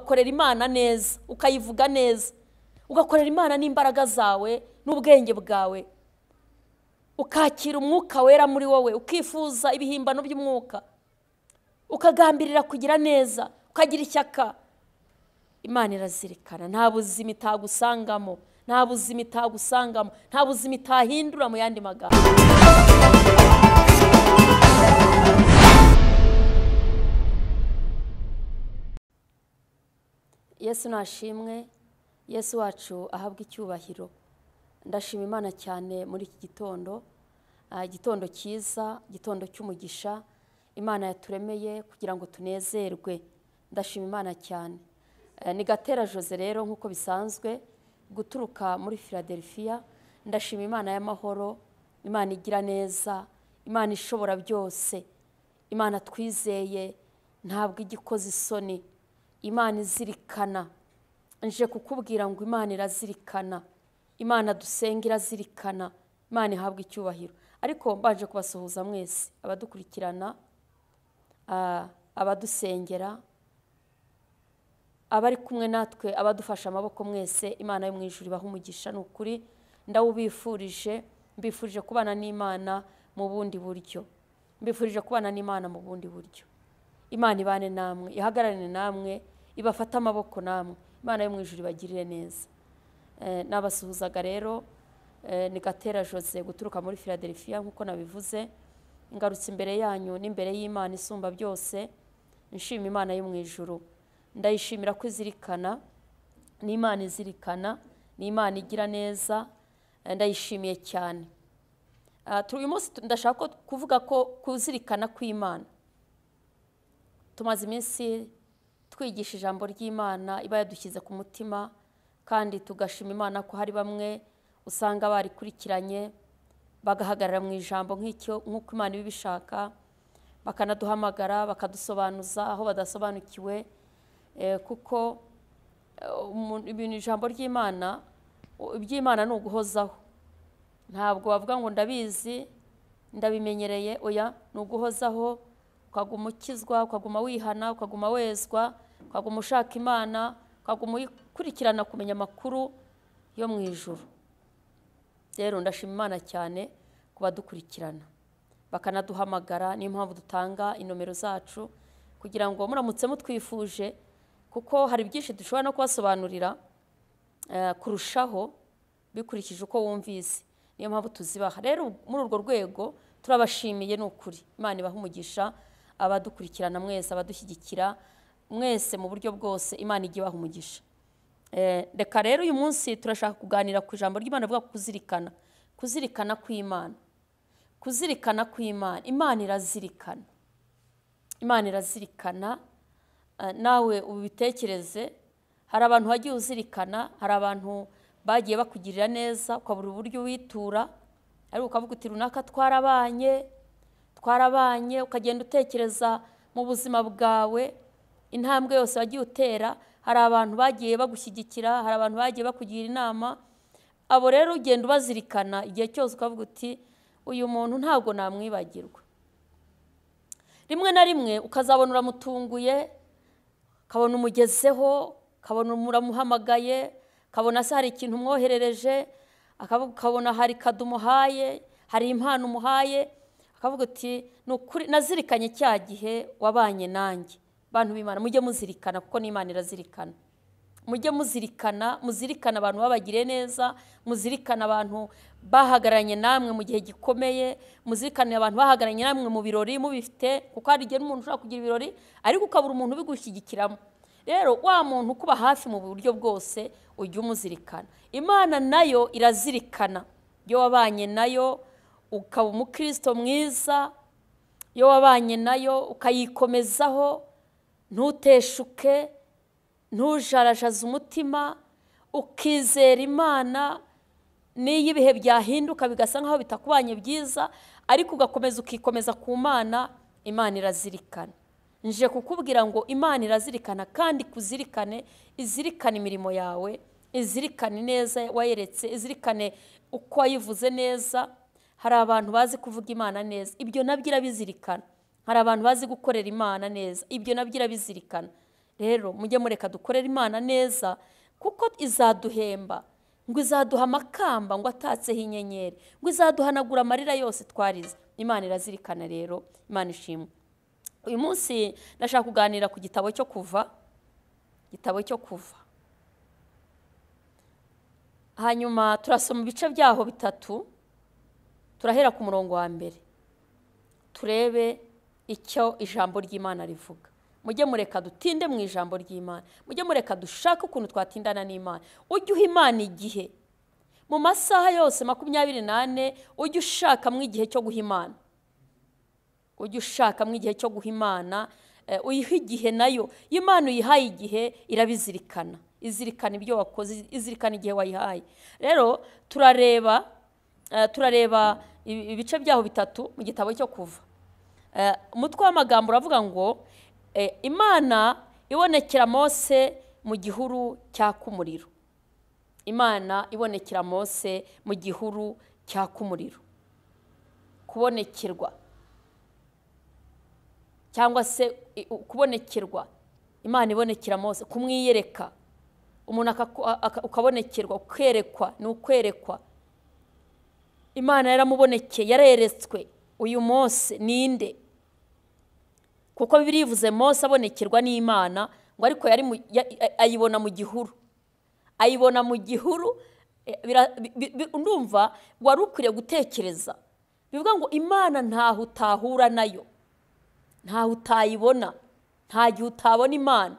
ugakorera Imana neza, ukayivuga neza, ugakorera Imana n'imbaraga zawe n'ubwenge bwawe, ukakira umwuka wera muri wowe, ukifuza ibihimbano by'umwuka, ukagambirira kugira neza, ukagira ishyaka. Imana irazirikana. Nta buzima itagusangamo, nta buzima itagusangamo, nta buzima itahindura mu yandi magambo. Yesu nashimwe, Yesu wacu ahabwa icyubahiro. Ndashima Imana cyane muri iki gitondo, igitondo cyiza, igitondo cy'umugisha Imana yaturemeye kugira ngo tunezerwe. Ndashima Imana cyane. Ni Gatera Jose rero nk'uko bisanzwe guturuka muri Philadelphia. Ndashima Imana y'amahoro, Imana igira neza, Imana ishobora byose, Imana twizeye ntabwo igikoze isoni, Imana izirikana. Nje kukubwira ngo Imana irazirikana, Imana dusenga irazirikana, Imana ihabwa icyubahiro. Ariko mbanje kubasuhuza mwese abadukurikirana, abadusengera, abari kumwe natwe, abadufasha amaboko mwese, Imana yo mu ijuru ibahe umugisha. Ni ukuri ndawubifurije, mbifurije kubana n'Imana mu bundi buryo, mbifurije kubana n'Imana mu bundi buryo. Imana ibane namwe, ihagararane namwe, ibafate amaboko namwe, Imana yo mu ijuru ibagirire neza. Nabasuhuzaga rero, ni Gatera Jose guturuka muri Philadelphia nk'uko nabivuze. Ngarutse imbere yanyu n'imbere y'Imana isumba byose, nshima Imana yo mu ijuru. Ndayishimira ko izirikana, ni Imana izirikana, ni Imana igira neza, ndayishimiye cyane. Uyu munsi ndashaka kuvuga ko kuzirikana kw'Imana. Tumaze iminsi twigisha ijambo ry'Imana iba yadushyize ku mutima, kandi tugashima Imana ko hari bamwe usanga barikurikiranye bagahagarara mu ijambo nk'uko Imana ibishaka, bakanaduhamagara bakadusobanuza aho badasobanukiwe, kuko ibintu ijambo ry'Imana, iby'Imana ni uguhozaho. Ntabwo bavuga ngo ndabizi ndabimenyereye, oya, ni uguhozaho, ukaguma ukizwa, ukaguma wihana, ukaguma wezwa, ukaguma ushaka Imana, ukaguma uyikurikirana kumenya amakuru yo mu ijuru. Rero ndashima Imana cyane kubadukurikirana bakanaduhamagara. Niyo mpamvu dutanga inomero zacu kugira ngo muramutse mutwifuje, kuko hari byinshi dushobora no kubasobanurira kurushaho bikurikije uko wumvise. Niyo mpamvu tuzibaha. Rero muri urwo rwego turabashimiye, ni ukuri. Imana ibahe umugisha abadukurikirana mwese, abadushyigikira mwese mu buryo bwose, Imana ijye ibaha umugisha. Reka rero uyu munsi turashaka kuganira ku ijambo ry'Imana rivuga kuzirikana, kuzirikana kw'Imana, kuzirikana kw'Imana. Imana irazirikana, Imana irazirikana. Nawe ubitekereze, hari abantu wagiye uzirikana, hari abantu bagiye bakugirira neza ukabura uburyo witura, ariko ukavuga uti runaka twarabanye, twarabanye, ukagenda utekereza mu buzima bwawe intambwe yose wagiye utera. Hari abantu bagiye bagushyigikira, hari abantu bagiye bakugira inama. Abo rero ugenda ubazirikana igihe cyose, ukavuga uti uyu muntu ntabwo namwibagirwa. Rimwe na rimwe ukazabona uramutunguye, ukabona umugezeho, ukabona uramuhamagaye, ukabona se hari ikintu umwoherereje, ukabona hari kado umuhaye, hari impano umuhaye, akavuga uti ni ukuri nazirikanye cya gihe wabanye nanjye. Bantu b'Imana mujye muzirikana, kuko n'Imana irazirikana. Mujye muzirikana, muzirikana abantu babagiriye neza, muzirikana abantu bahagararanye namwe mu gihe gikomeye, muzirikane abantu bahagararanye namwe mu birori mubifite, kuko hari igihe umuntu ushobora kugira ibirori ariko ukabura umuntu ubigushyigikiramo. Rero wa muntu ukuba hafi mu buryo bwose ujye umuzirikana. Imana nayo irazirikana. Iyo wabanye nayo ukaba umukristo mwiza, iyo wabanye nayo ukayikomezaho, ntuteshuke, ntujarajaze umutima, ukizera Imana. N'iyo ibihe byahinduka bigasa nkaho bitakubanye byiza, ariko ugakomeza ukikomeza ku Mana, Imana irazirikana. Nje kukubwira ngo Imana irazirikana, kandi kuzirikane, izirikane imirimo yawe, izirikane neza wayeretse, izirikane uko wayivuze neza. Hari abantu bazi kuvuga Imana neza, ibyo nabyo irabizirikana. Hari abantu bazi gukorera Imana neza, ibyo nabyo irabizirikana. Rero mujye mureka dukorere Imana neza, kuko izaduhemba, ngo izaduha amakamba ngo atatseho inyenyeri, ngo izaduhanagura amarira yose twarize. Imana irazirikana rero, Imana ishimwe. Uyu munsi ndashaka kuganira ku gitabo cyo Kuva, igitabo cyo Kuva. Hanyuma turasoma ibice byaho bitatu, turahera ku murongo wa mbere turebe icyo ijambo ry'Imana rivuga. Mujye mureka dutinde mu ijambo ry'Imana, mujye mureka dushake ukuntu twatindana n'Imana. Ujye uha Imana igihe mu masaha yose 24, ujye ushakamo igihe cyo guha Imana, ujye ushakamo igihe cyo guha Imana, uyihe igihe nayo. Imana uyihaye igihe irabizirikana, izirikana ibyo wakoze, izirikana igihe wayihaye. Rero turareba ibice byaho bitatu mu gitabo cyo Kuva. Umutwe w'amagambo uravuga ngo Imana ibonekera Mose mu gihuru cyaka umuriro. Imana ibonekera Mose mu gihuru cyaka umuriro. Kubonekerwa cyangwa se kubonekerwa, Imana ibonekera Mose, kumwiyereka. Umuntu ukabonekerwa, ukerekwa, ni ukwerekwa. Imana yaramubonekeye, yareretswe. Uyu Mose ninde? Kuko Bibiliya ivuze Mose abonekerwa n'Imana, ngo ariko yari ayibona mu gihuru, ayibona mu gihuru. Ndumva wari ukwiriye gutekereza, bivuga ngo Imana ntaho utahura nayo, ntaho utayibona, nta gihe utabona Imana.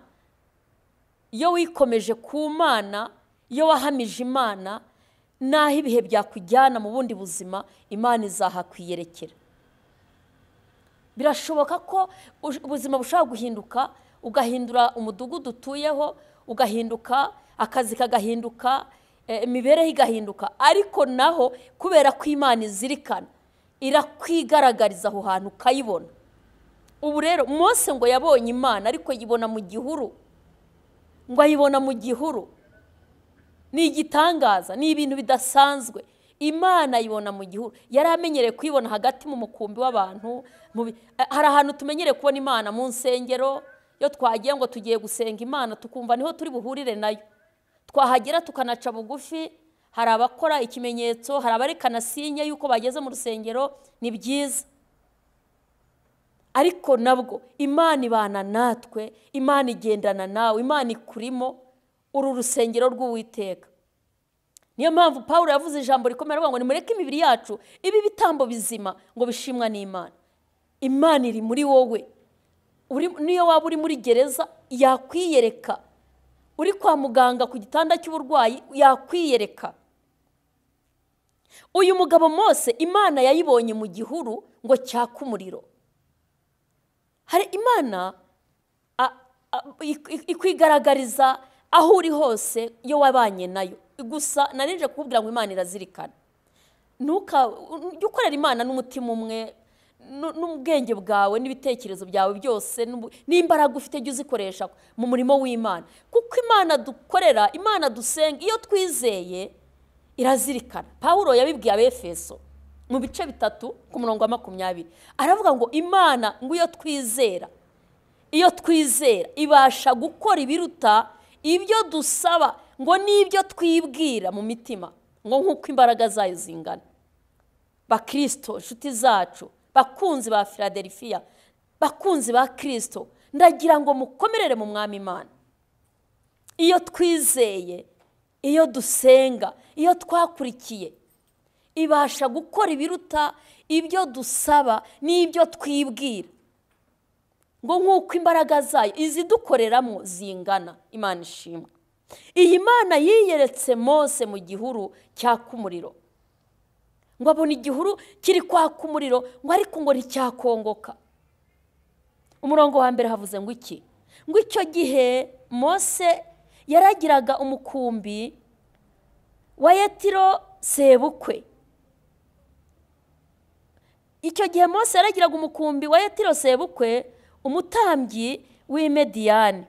Iyo wikomeje ku Mana, iyo wahamije Imana, naho ibihe byakujyana mu bundi buzima, Imana izahakwiyerekera. Birashoboka ko ubuzima bushobora guhinduka, ugahindura umudugudu utuyeho, ugahinduka akazi kagahinduka, imibereho igahinduka, ariko naho kubera ko Imana izirikana, irakwigaragariza aho hantu ukayibona. Ubu rero Mose ngo yabonye Imana, ariko yibona mu gihuru, ngo ayibona mu gihuru. Ni igitangaza, ni ibintu bidasanzwe. Imana ayibona mu gihuru. Yari amenyereye kuyibona hagati mu mukumbi w'abantu. Hari ahantu tumenyereye kubona Imana mu nsengero, iyo twagiye ngo tugiye gusenga Imana tukumva niho turi buhurire nayo. Twahagera tukanaca bugufi, hari abakora ikimenyetso, hari abarekana sinye yuko bageze mu rusengero, ni byiza. Ariko nabwo Imana ibana natwe, Imana igendana nawe, Imana ikurimo, uru rusengero rw'Uwiteka. Niyo mpamvu Pawulo yavuze ijambo rikomeye aravuga ngo nimureke imibiri yacu ibe ibitambo bizima ngo bishimwa n'Imana. Imana iri muri wowe. Niyo waba uri muri gereza yakwiyereka, uri kwa muganga ku gitanda cy'uburwayi yakwiyereka. Uyu mugabo Mose Imana yayibonye mu gihuru ngo cyaka umuriro. Hari Imana ikwigaragariza aho uri hose iyo wabanye nayo. Gusa narinje kukubwira ngo Imana irazirikana. Ujye ukorera Imana n'umutima umwe, n'ubwenge bwawe n'ibitekerezo byawe byose, n'imbaraga ufite jya uzikoresha mu murimo w'Imana. Kuko Imana dukorera, Imana dusenga, iyo twizeye irazirikana. Pawulo yabibwiye Abefeso mu bice 3 ku murongo wa 20, aravuga ngo Imana ngo iyo twizera, iyo twizera ibasha gukora ibiruta ibyo dusaba ngo n'ibyo twibwira mu mitima, ngo nk'uko imbaraga zayo zingana. Bakristo, inshuti zacu, bakunzi ba Philadelphia, bakunzi ba Kristo, ndagira ngo mukomerere mu Mwami Imana. Iyo twizeye, iyo dusenga, iyo twakurikiye, ibasha gukora ibiruta ibyo dusaba n'ibyo twibwira, ngo nk'uko imbaraga zayo izidukoreramo zingana. Imana ishimwe. Iyi Mana yiyeretse Mose mu gihuru cyaka umuriro, ngo abona igihuru kiri kwaka umuriro, ngo ariko ngo nticyakongoka. Umurongo wa mbere havuze ngo iki? Ngo icyo gihe Mose yaragiraga umukumbi wa Yetiro sebukwe. Icyo gihe Mose yaragiraga umukumbi wa Yetiro sebukwe, umutambyi w'Imediyani,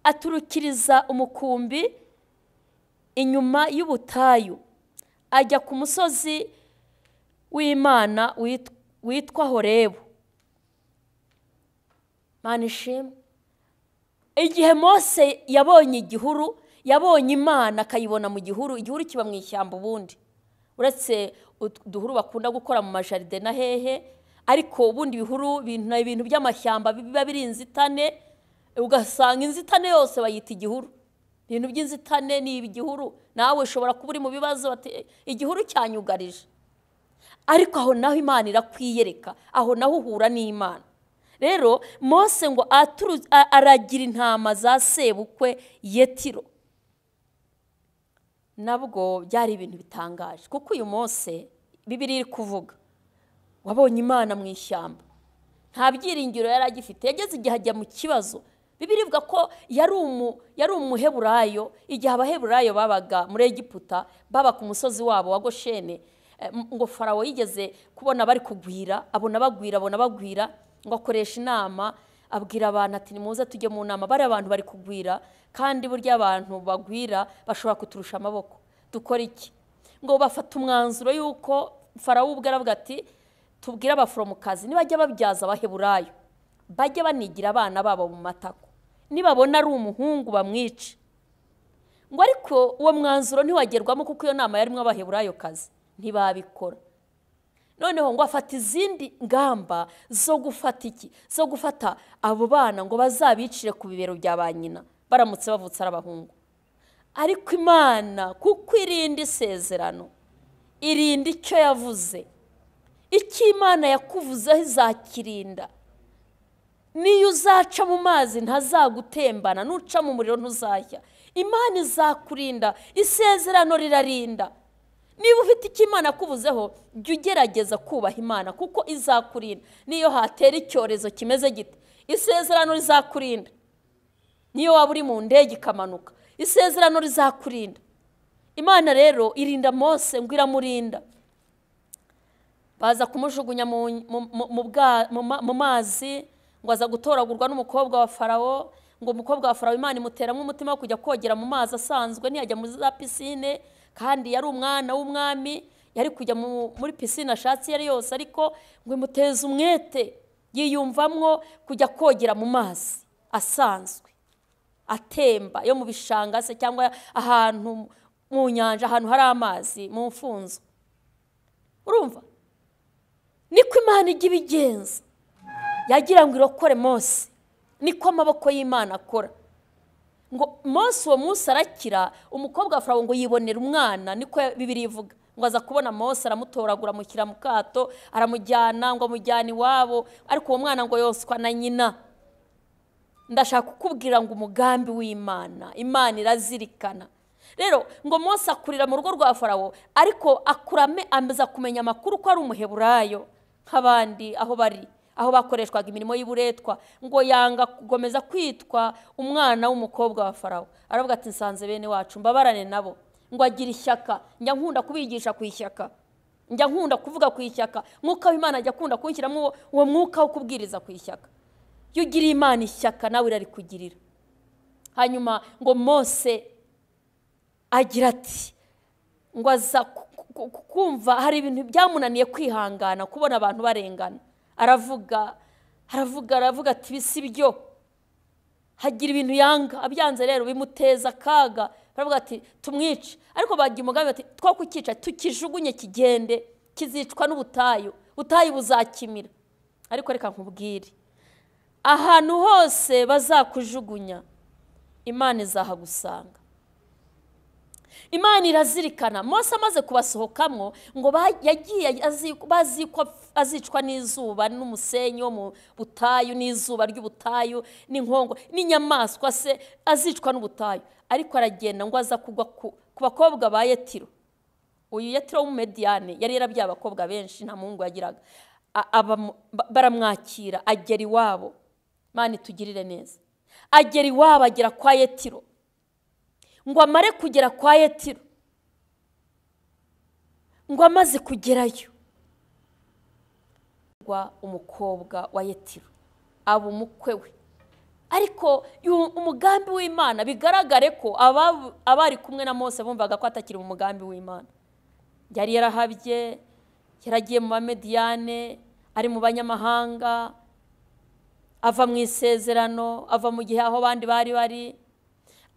aturukiriza umukumbi inyuma y'ubutayu, ajya ku musozi w'Imana witwa Horebu. Mana ishimwe. Igihe Mose yabonye igihuru, yabonye Imana akayibona mu gihuru. Igihuru kiba mu ishyamba ubundi, uretse uduhuru bakunda gukora mu majaride na hehe, ariko ubundi ibihuru ibintu by'amashyamba biba biri inzitane, ugasanga inzitane yose bayita igihuru. Ibintu by'inzitane ni igihuru. Nawe ushobora kuba uri mu bibazo, igihuru cyanyugarije, ariko aho naho Imana irakwiyereka, aho naho uhura n'Imana. Rero Mose ngo aragira intama za sebukwe Yetiro. Nabwo byari ibintu bitangaje, kuko uyu Mose Bibiliya iri kuvuga wabonye Imana mu ishyamba, nta byiringiro yari agifite. Yageze igihe ajya mu kibazo. Bibiliya ivuga ko yari umuheburayo. Igihe abaheburayo babaga muri Egiputa, baba ku musozi wabo wa Goshene, ngo Farawo yigeze kubona bari kugwira, abona bagwira, abona bagwira, ngo akoresha inama, abwira abantu ati nimuze tujye mu nama, bari abantu bari kugwira, kandi burya abantu bagwira bashobora kuturusha amaboko, dukora iki? Ngo bafata umwanzuro yuko Farawo ubwe aravuga ati tubwire abaforomokazi nibajya babyaza abaheburayo bajye banigira abana babo mu matako, nibabona ari umuhungu bamwice. Ngo ariko uwo mwanzuro ntiwagerwamo, kuko iyo nama yarimo abaheburayo kazi ntibabikora. Noneho ngo afata izindi ngamba zo gufata iki, zo gufata abo bana ngo bazabicire ku bibero bya ba nyina baramutse bavutse ari abahungu. Ariko Imana kuko irinda isezerano, irinda icyo yavuze. Icyo Imana yakuvuzeho izakirinda. Niyo uzaca mu mazi ntazagutembana, nuca mu muriro ntuzashya. Imana izakurinda, isezerano rirarinda. Niba ufite icyo Imana yakuvuzeho, jya ugerageza kubaha Imana kuko izakurinda. Niyo hatera icyorezo kimeze gite, isezerano rizakurinda. Niyo waba uri mu ndege ikamanuka, isezerano rizakurinda. Imana rero irinda Mose, ngo iramurinda. Baza kumujugunya mu mazi, ngo aza gutoragurwa n'umukobwa wa Farawo. Ngo umukobwa wa Farawo Imana imuteramo umutima wo kujya kogera mu mazi asanzwe, ntiyajya muri za pisine, kandi yari umwana w'umwami, yari kujya muri pisine ashatse yari yose, ariko ngo imuteze umwete, yiyumvamwo kujya kogera mu mazi asanzwe atemba yo mu bishanga se, cyangwa ahantu mu nyanja, ahantu hari amazi mu mfunzo. Urumva niko Imana ijya ibigenza, yagira ngo irokore Mose. Niko amaboko y'Imana akora. Ngo Mose uwo munsi arakira, umukobwa wa Farawo ngo yibonera umwana, niko Bibiliya ivuga. Ngo aza kubona Mose aramutoragura, amushyira mu kato, aramujyana, ngo amujyane iwabo, ariko uwo mwana ngo yoswa na nyina. Ndashaka kukubwira ngo umugambi w'Imana, Imana irazirikana. Rero ngo Mose akurira mu rugo rwa Farawo, ariko akurame ameza kumenya amakuru ko ari umuheburayo nk'abandi aho bari, aho bakoreshwaga imirimo y'uburetwa. Ngo yanga kugomeza kwitwa umwana w'umukobwa wa Farawo, aravuga ati nsanze bene wacu mbabarane nabo. Ngo agira ishyaka. Njya nkunda kubigisha ku ishyaka, njya nkunda kuvuga ku ishyaka. Mwuka w'Imana ajya akunda kunshyiramo uwo mwuka wo kubwiriza ku ishyaka. Iyo ugiriye Imana ishyaka nawe irarikugirira. Hanyuma ngo Mose agira ati, ngo aza kumva hari ibintu byamunaniye kwihangana, kubona abantu barengana. Aravuga aravuga aravuga ati bisi byo. Hagira ibintu yanga, abyanze rero bimuteza akaga. Baravuga ati tumwice, ariko bagiye umugambi ati two kukica tukijugunye kigende, kizicwa n'ubutayu, butayu buzakimira. Ariko reka nkubwire, ahantu hose bazakujugunya Imana izahagusanga. Imana irazirikana. Mose amaze kubasohokamo, ngo yagiye bazi ko azicwa n'izuba n'umusenyi wo mu butayu, n'izuba ry'ubutayu, n'inkongo, n'inyamaswa se, azicwa n'ubutayu. Ariko aragenda ngo aza kugwa ku bakobwa ba Yetiro. Uyu Yetiro w'Umumediyane yari yarabyaye abakobwa benshi, nta muhungu yagiraga. Baramwakira agera iwabo. Imana itugirire neza. Agera iwabo, agera kwa Yetiro. Ngo amare kugera kwa Yetiro, ngo amaze kugerayo, umukobwa wa Yetiro aba umukwe we. Ariko umugambi w'Imana bigaragare ko abari kumwe na Mose bumvaga ko atakiri umugambi w'Imana. Yari yarahabye, yaragiye mu Bamediyane, ari mu banyamahanga, Ava mu isezerano, ava mu gihe aho abandi bari bari,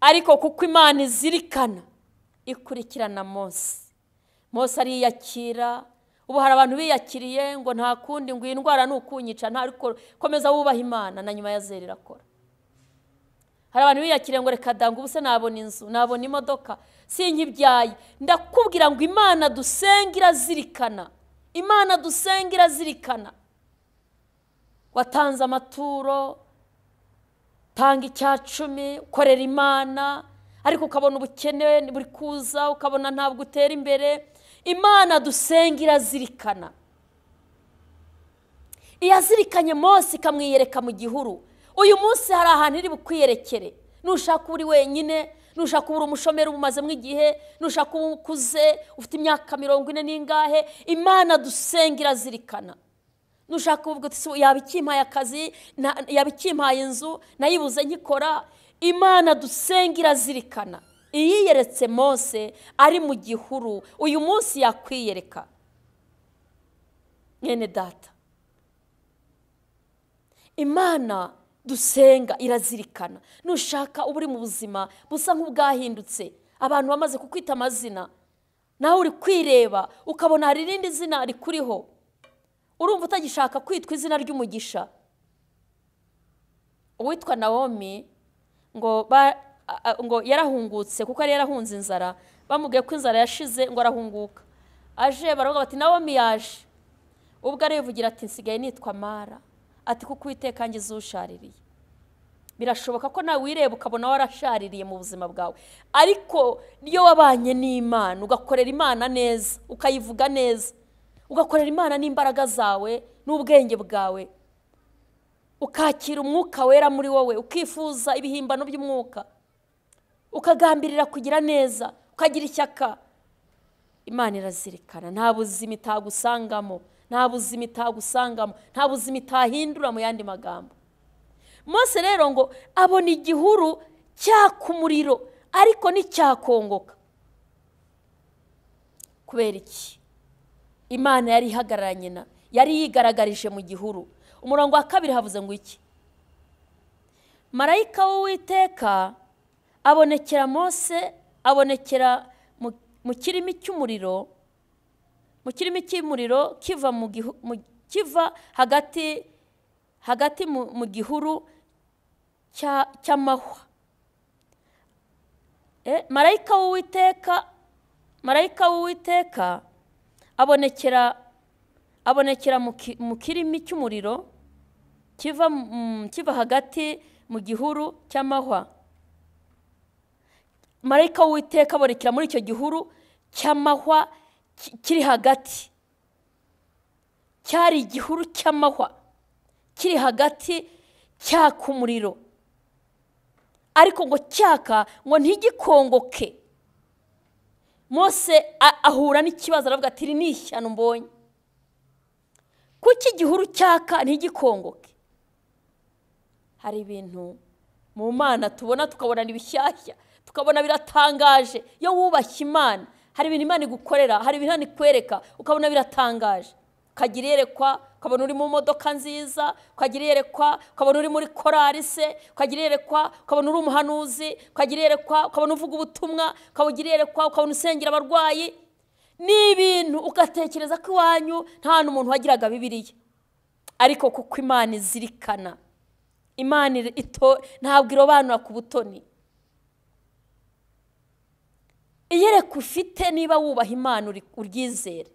ariko kuko Imana izirikana ikurikirana Mose. Mose ariyakira. Ubu hari abantu biyakiriye ngo nta kundi, ngo iyi ndwara ni ukunyica, nta, ariko komeza wubaha Imana na nyuma ya zeri irakora. Hari abantu biyakiriye ngo reka danga, ubu se nabona inzu, nabona imodoka, sinkibyaye. Ndakubwira ngo Imana dusenga irazirikana, Imana dusenga irazirikana. Watanze amaturo, tanga 10, ukorera Imana, ariko ukabona ubukene buri kuza, ukabona ntabwo utera imbere. Imana dusenga irazirikana. Iyazirikanye Mose ikamwiyereka mu gihuru. Uyu munsi hari ahantu iri bukwiyerekere. Nushaka uri wenyine, nushaka uri umushomeri umazemo igihe, nushaka ukuze ufite imyaka 40 n'ingahe, Imana dusenga irazirikana. Nushaka uvuga uti yaba ikimpaye akazi, yaba ikimpaye inzu, nayibuze nkikora. Imana dusenga irazirikana. Iyiyeretse Mose ari mu gihuru, uyu munsi yakwiyereka. Mwene data, Imana dusenga irazirikana. Nushaka uba uri mu buzima busa nk'ubwahindutse, abantu bamaze kukwita amazina, nawe uri kwireba ukabona hari irindi zina rikuriho, urumva utagishaka kwitwa izina ry'umugisha. Uwitwa Nawomi ngo yarahungutse kuko yari yarahunze inzara, bamubwiye ko inzara yashize ngo arahunguka. Aje baravuga bati Nawomi yaje. Ubwo arivugira ati nsigaye nitwa Mara, ati kuko Uwiteka angize ushaririye. Birashoboka ko nawe wireba ukabona warashaririye mu buzima bwawe, ariko niyo wabanye n'Imana ugakorera Imana neza, ukayivuga neza, ugakorera Imana n'imbaraga zawe n'ubwenge bwawe, ukakira umwuka wera muri wowe, ukifuza ibihimbano by'umwuka, ukagambirira kugira neza, ukagira ishyaka, Imana irazirikana. Nta buzima itagusangamo, nta buzima itagusangamo, nta buzima itahindura. Mu yandi magambo, Mose rero ngo abona igihuru cyaka umuriro ariko nticyakongoka. Kubera iki? Imana yari ihagararanye na, yari yigaragarije mu gihuru. Umurongo wa 2 havuze ngo iki? Marayika w'Uwiteka abonekera Mose, abonekera mu kirimi cy'umuriro, mu kirimi cy'umuriro kiva mu kiva hagati mu gihuru cy'amahwa. Marayika w'Uwiteka abonekera mu kirimi cy'umuriro kiva hagati mu gihuru cy'amahwa. Marayika w'Uwiteka abonekera muri icyo gihuru cy'amahwa kiri hagati. Cyari igihuru cy'amahwa kiri hagati cyaka umuriro, ariko ngo cyaka ngo ntigikongoke. Mose ahura n'ikibazo, aravuga ati ni ishyano mbonye, kuki igihuru cyaka ntigikongoke? Hari ibintu mu Mana tubona tukabona ni bishyashya, tukabona biratangaje. Iyo wubashye Imana, hari ibintu Imana igukorera, hari ibintu Imana ikwereka, ukabona biratangaje. Ukagira iyerekwa ukabona uri mu modoka nziza, ukagira iyerekwa ukabona uri muri korari se, ukagira iyerekwa ukabona uri umuhanuzi, ukagira iyerekwa ukabona uvuga ubutumwa, ukagira iyerekwa ukabona usengera abarwayi. Ni ibintu ugatekereza ko iwanyu nta n'umuntu wagiraga Bibiliya, ariko kuko Imana izirikana, Imana ntabwo irobanura ku butoni. Iyerekwa ufite, niba wubaha Imana uryizere.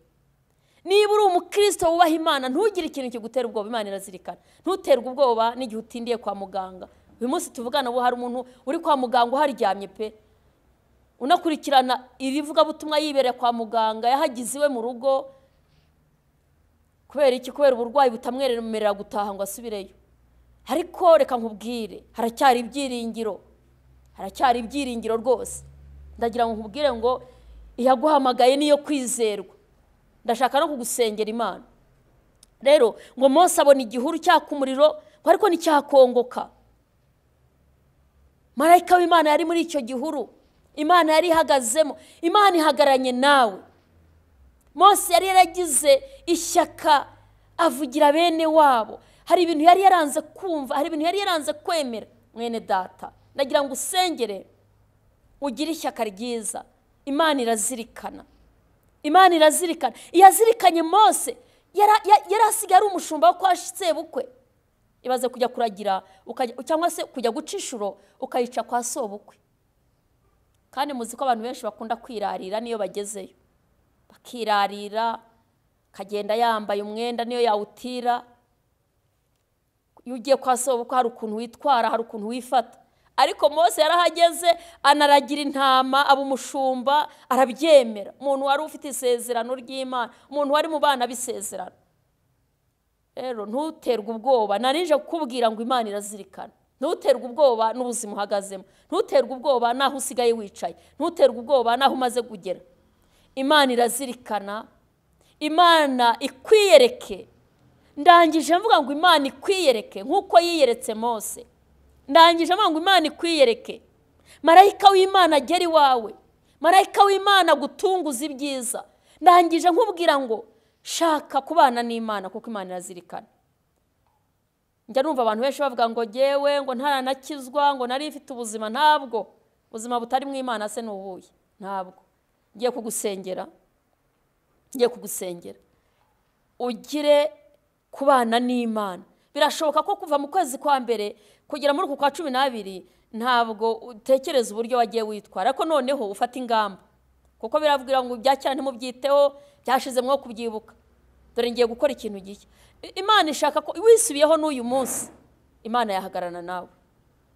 Niba uri umukristo wubaha Imana, ntugire ikintu kigutera ubwoba. Imana irazirikana. Ntuterwe ubwoba n'igihe utindiye kwa muganga. Uyu munsi tuvugana ubu hari umuntu uri kwa muganga uharyamye pe, unakurikirana irivugabutumwa yibereye kwa muganga, yahagize iwe mu rugo. Kubera iki? Kubera uburwayi butamwemerera gutaha ngo asubireyo. Ariko reka nkubwire, haracyari ibyiringiro, haracyari ibyiringiro rwose. Ndagira ngo nkubwire ngo iyaguhamagaye niyo kwizerwa. Ndashaka no kugusengera Imana. Rero ngo Mose abona igihuru cyaka umuriro ariko nticyakongoka. Marayika w'Imana yari muri icyo gihuru, Imana yari ihagazemo, Imana ihagararanye nawe. Mose yari yaragize ishyaka avugira bene wabo. Hari ibintu yari yaranze kumva, hari ibintu yari yaranze kwemera. Mwene data, ndagira ngo usengere ugire ishyaka ryiza. Imana irazirikana, Imana irazirikana. Iyazirikanye Mose, yari asigaye ari umushumba wo kwa sebukwe. Ibaze kujya kuragira cyangwa se kujya guca inshuro ukayica kwa sobukwe. Kandi muzi ko abantu benshi bakunda kwirarira niyo bagezeyo, bakirarira, kagenda yambaye umwenda niyo yawutira. Iyo ugiye kwa sobukwe hari ukuntu witwara, hari ukuntu wifata. Ariko Mose yarahageze anaragira intama, aba umushumba, arabyemera. Umuntu wari ufite isezerano ry'Imana, umuntu wari mu bana b'isezerano. Rero ntuterwe ubwoba, narije kukubwira ngo Imana irazirikana. Ntuterwe ubwoba n'ubuzima uhagazemo, ntuterwe ubwoba n'aho usigaye wicaye, ntuterwe ubwoba n'aho umaze kugera. Imana irazirikana, Imana ikwiyereke. Ndangije mvuga ngo Imana ikwiyereke nk'uko yiyeretse Mose. Ndangije mvuga ngo Imana ikwiyereke. Marayika w'Imana agera iwawe, marayika w'Imana agutunguza ibyiza. Ndangije nkubwira ngo shaka kubana n'Imana kuko Imana irazirikana. Njya numva abantu benshi bavuga ngo jyewe ngo ntaranakizwa, ngo nari mfite ubuzima. Ntabwo ubuzima butari mu Imana se n'ubuye, ntabwo. Ngiye kugusengera, ngiye kugusengera ugire kubana n'Imana. Birashoboka ko kuva mu kwezi kwa mbere kugera muri uku kwa 12 ntabwo utekereza uburyo wagiye witwara, ariko noneho ufata ingamba, kuko biravugira ngo ibya kera ntimubyiteho, byashize mwo kubyibuka. Dore ngiye gukora ikintu gishya. Imana ishaka ko wisubiyeho n'uyu munsi, Imana yahagararana nawe.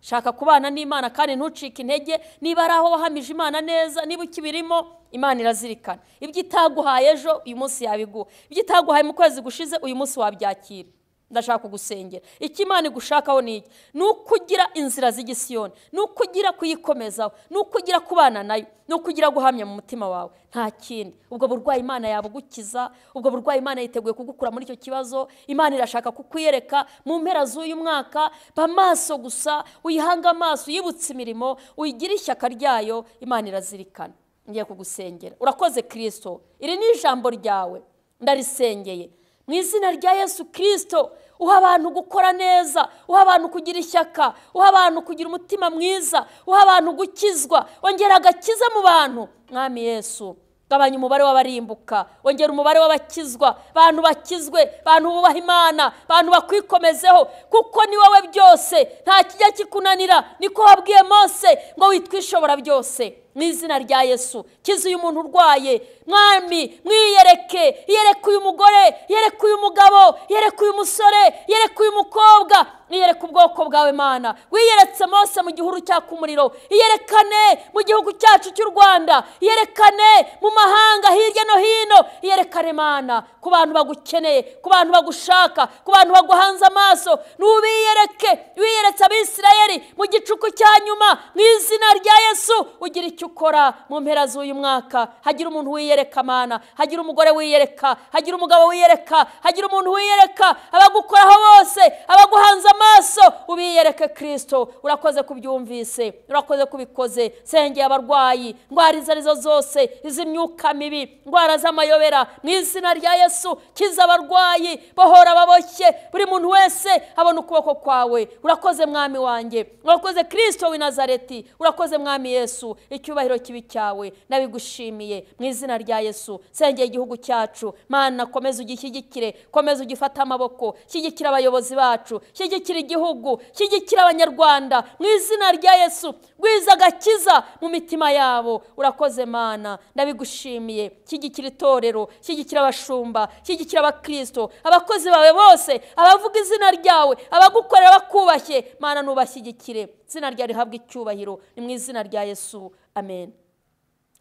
Shaka kubana n'Imana kandi ntucike intege. Niba ari aho wahamije Imana neza, niba ukibirimo, Imana irazirikana. Ibyo itaguhaye ejo, uyu munsi yabiguha. Ibyo itaguhaye mu kwezi gushize, uyu munsi wabyakira. Ndashaka kugusengera. Icyo Imana igushakaho ni iki? Ni ukugira inzira z'igisiyoni, ni ukugira kuyikomezaho, ni ukugira kubana nayo, ni ukugira guhamya mu mutima wawe, nta kindi. Ubwo burwayi Imana yabugukiza, ubwo burwayi Imana yiteguye kugukura muri icyo kibazo. Imana irashaka kukwiyereka mu mpera z'uyu mwaka. Ba maso gusa, uyihanga amaso, uyibutse imirimo, uyigire ishyaka ryayo. Imana irazirikana. Ngiye kugusengera. Urakoze Kristo, iri ni ijambo ryawe, ndarisengeye mu izina rya Yesu Kristo. Uha abantu gukora neza, uha abantu kugira ishyaka, uha abantu kugira umutima mwiza, uha abantu gukizwa. Ongera agakiza mu bantu, Mwami Yesu. Gabanya umubare w'abarimbuka, ongera umubare w'abakizwa, bantu bakizwe, bantu bubaha Imana, bantu bakwikomezeho, kuko ni wowe byose, nta kijya kikunanira. Niko wabwiye Mose ngo witwishobora byose. Mu izina rya Yesu, kiza uyu muntu urwaye, Mwami, mwiyereke. Yereke uyu mugore, yereke uyu mugabo, yereke uyu musore, yereke uyu mukobwa, yereke ubwoko bwawe Mana. Wiyeretse Mose mu gihuru cyaka umuriro, iyerekane mu gihugu cyacu cy'u Rwanda, iyerekane mu mahanga hirya no hino, iyerekane Mana ku bantu bagukeneye, ku bantu bagushaka, ku bantu baguhanze amaso. Nubiyereke. Wiyeretse Abisirayeli mu gicuku cya nyuma. Mu izina rya Yesu, ugira icyo ukora mu mpera z'uyu mwaka. Hagira umuntu wiyereka Mana, hagira umugore wiyereka, hagira umugabo wiyereka, hagira umuntu wiyereka. Abagukoraho bose, abaguhanze amaso, ubiyereke Kristo. Urakoze kubyumvise, urakoze kubikoze. Sengeye abarwayi, indwara izo arizo zose, iz'imyuka mibi, indwara z'amayobera, mu izina rya Yesu kiza abarwayi, bohora ababoshye, buri muntu wese abona ukuboko kwawe. Urakoze Mwami wanjye, urakoze Kristo w'i Nazareti, urakoze Mwami Yesu. Icyubahiro kibi cyawe nabigushimiye mu izina rya Yesu. Sengeye igihugu cyacu Mana, komeza ugishyigikire, komeza ugifate amaboko, shyigikira abayobozi bacu, shyigikira igihugu, shyigikira Abanyarwanda mu izina rya Yesu. Gwiza agakiza mu mitima yabo. Urakoze Mana, ndabigushimiye. Shyigikira itorero, shyigikira abashumba, shyigikira abakristo, abakozi bawe bose, abavuga izina ryawe, abagukorera bakubashye. Mana nubashyigikire, izina ryawe rihabwe icyubahiro, ni mu izina rya Yesu, amen.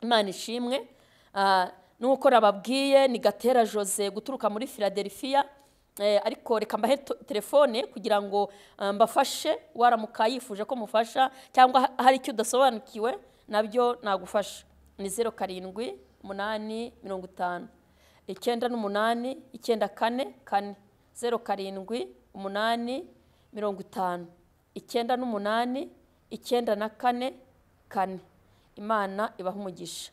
Imana ishimwe. Nuko nababwiye ni Gatera Jose guturuka muri Philadelphia. Ariko reka mbahe telefone kugira ngo mbafashe. Waramuka yifuje ko mufasha cyangwa hari icyo udasobanukiwe nabyo nagufasha. Ni 07 8 50 98 94 4, 07 8 50 98 94 4. Imana ibaha umugisha.